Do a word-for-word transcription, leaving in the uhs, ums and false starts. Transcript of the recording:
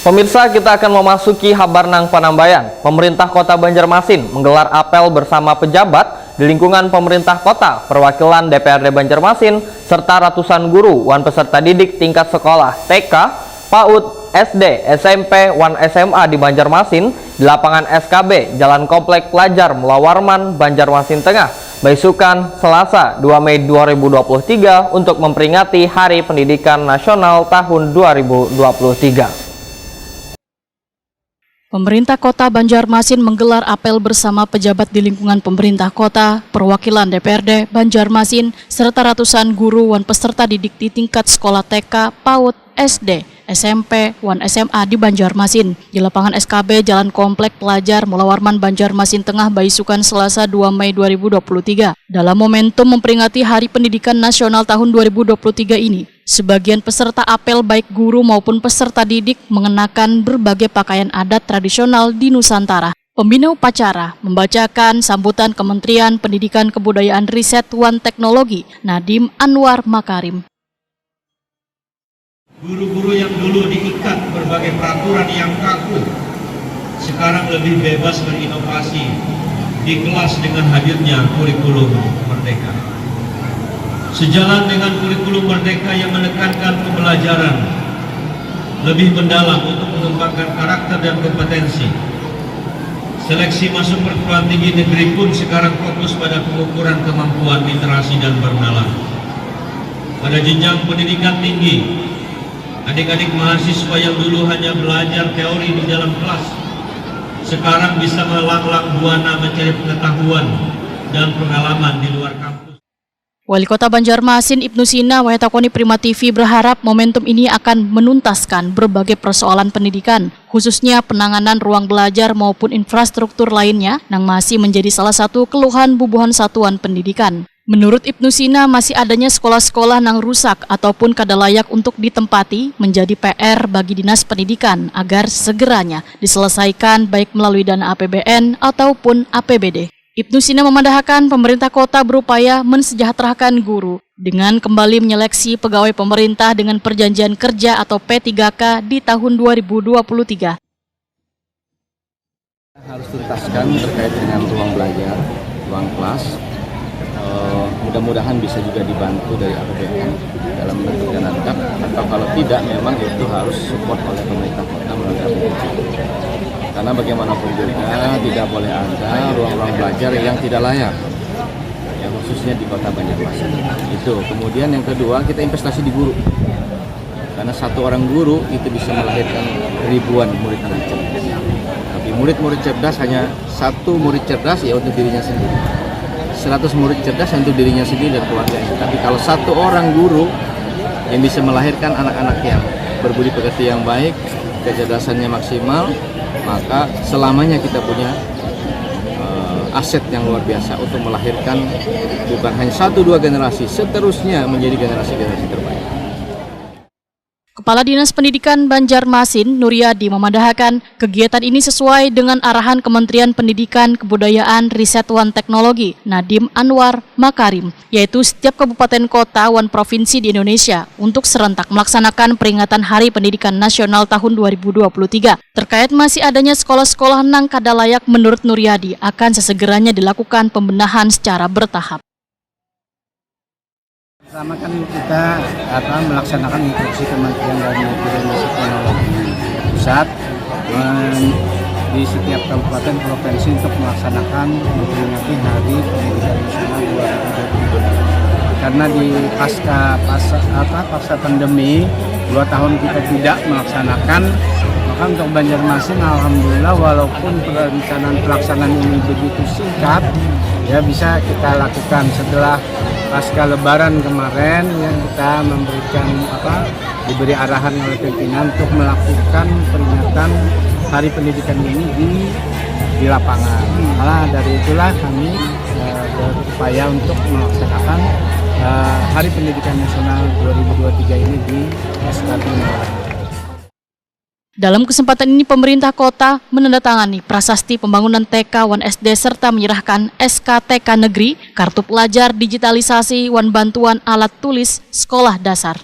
Pemirsa, kita akan memasuki habar nang panambayan. Pemerintah Kota Banjarmasin menggelar apel bersama pejabat di lingkungan pemerintah kota, perwakilan D P R D Banjarmasin, serta ratusan guru wan peserta didik tingkat sekolah T K, PAUD, S D, S M P, wan S M A di Banjarmasin di lapangan S K B, Jalan Komplek Pelajar Mula Warman, Banjarmasin Tengah, baisukan Selasa, dua Mei dua ribu dua puluh tiga, untuk memperingati Hari Pendidikan Nasional tahun dua ribu dua puluh tiga. Pemerintah Kota Banjarmasin menggelar apel bersama pejabat di lingkungan pemerintah kota, perwakilan D P R D Banjarmasin, serta ratusan guru wan peserta didik di tingkat sekolah T K, PAUD, S D, S M P, wan S M A di Banjarmasin, di lapangan S K B, Jalan Komplek Pelajar Mula Warman, Banjarmasin Tengah, baisukan Selasa, dua Mei dua ribu dua puluh tiga. Dalam momentum memperingati Hari Pendidikan Nasional tahun dua ribu dua puluh tiga ini, sebagian peserta apel, baik guru maupun peserta didik, mengenakan berbagai pakaian adat tradisional di Nusantara. Pembina upacara membacakan sambutan Kementerian Pendidikan, Kebudayaan, Riset, wan Teknologi, Nadiem Anwar Makarim. Guru-guru yang dulu diikat berbagai peraturan yang kaku, sekarang lebih bebas berinovasi di kelas dengan hadirnya kurikulum merdeka. Sejalan dengan kurikulum merdeka yang menekankan pembelajaran lebih mendalam untuk mengembangkan karakter dan kompetensi, seleksi masuk perguruan tinggi negeri pun sekarang fokus pada pengukuran kemampuan literasi dan bernalar. Pada jenjang pendidikan tinggi, adik-adik mahasiswa yang dulu hanya belajar teori di dalam kelas, sekarang bisa melanglang buana mencari pengetahuan dan pengalaman di luar kampus. Wali Kota Banjarmasin, Ibnu Sina, wayah takoni Prima T V, berharap momentum ini akan menuntaskan berbagai persoalan pendidikan, khususnya penanganan ruang belajar maupun infrastruktur lainnya, nang masih menjadi salah satu keluhan bubuhan satuan pendidikan. Menurut Ibnu Sina, masih adanya sekolah-sekolah nang rusak ataupun kada layak untuk ditempati menjadi P R bagi Dinas Pendidikan agar segeranya diselesaikan, baik melalui dana A P B N ataupun A P B D. Ibnu Sina memadahakan, pemerintah kota berupaya mensejahterakan guru dengan kembali menyeleksi pegawai pemerintah dengan perjanjian kerja atau P tiga K di tahun dua ribu dua puluh tiga. Harus tuntaskan terkait dengan ruang belajar, ruang kelas. Eh, mudah-mudahan bisa juga dibantu dari A P B N dalam bentuk dana dek, atau kalau tidak, memang itu harus support oleh pemerintah kota melalui A P B N. Karena bagaimanapun juga tidak boleh ada ruang-ruang belajar yang tidak layak, ya, khususnya di Kota Banjarmasin. Itu. Kemudian yang kedua, kita investasi di guru. Karena satu orang guru itu bisa melahirkan ribuan murid-murid cerdas. Tapi murid-murid cerdas hanya satu murid cerdas, ya, untuk dirinya sendiri. Seratus murid cerdas untuk dirinya sendiri dan keluarganya. Tapi kalau satu orang guru yang bisa melahirkan anak-anak yang berbudi pekerti yang baik, kecerdasannya maksimal, maka selamanya kita punya, eh, aset yang luar biasa untuk melahirkan bukan hanya satu dua generasi, seterusnya menjadi generasi-generasi terbaik. Kepala Dinas Pendidikan Banjarmasin, Nuryadi, memadahakan, kegiatan ini sesuai dengan arahan Kementerian Pendidikan, Kebudayaan, Riset, wan Teknologi, Nadiem Anwar Makarim, yaitu setiap kabupaten kota wan provinsi di Indonesia untuk serentak melaksanakan peringatan Hari Pendidikan Nasional tahun dua ribu dua puluh tiga. Terkait masih adanya sekolah-sekolah nang kada layak, menurut Nuryadi, akan sesegeranya dilakukan pembenahan secara bertahap. Pertama kan kita, apa, melaksanakan instruksi Kementerian Dalam Negeri dan Dinas Teknologi Pusat, men-, di setiap kabupaten provinsi untuk melaksanakan memperingati Hari Pendidikan Nasional dua ribu dua puluh tiga. Karena di pasca, pas, apa, pasca pandemi, dua tahun kita tidak melaksanakan, maka untuk Banjarmasin, alhamdulillah, walaupun perencanaan pelaksanaan ini begitu singkat, ya, bisa kita lakukan setelah pasca Lebaran kemarin, ya, kita memberikan, apa, diberi arahan oleh pimpinan untuk melakukan peringatan Hari Pendidikan ini di, di lapangan. Malah dari itulah kami, eh, berupaya untuk melaksanakan, eh, Hari Pendidikan Nasional dua ribu dua puluh tiga ini di S K B Muara. Dalam kesempatan ini, pemerintah kota menandatangani prasasti pembangunan T K wan S D serta menyerahkan S K T K negeri, kartu pelajar, digitalisasi, wan bantuan alat tulis sekolah dasar.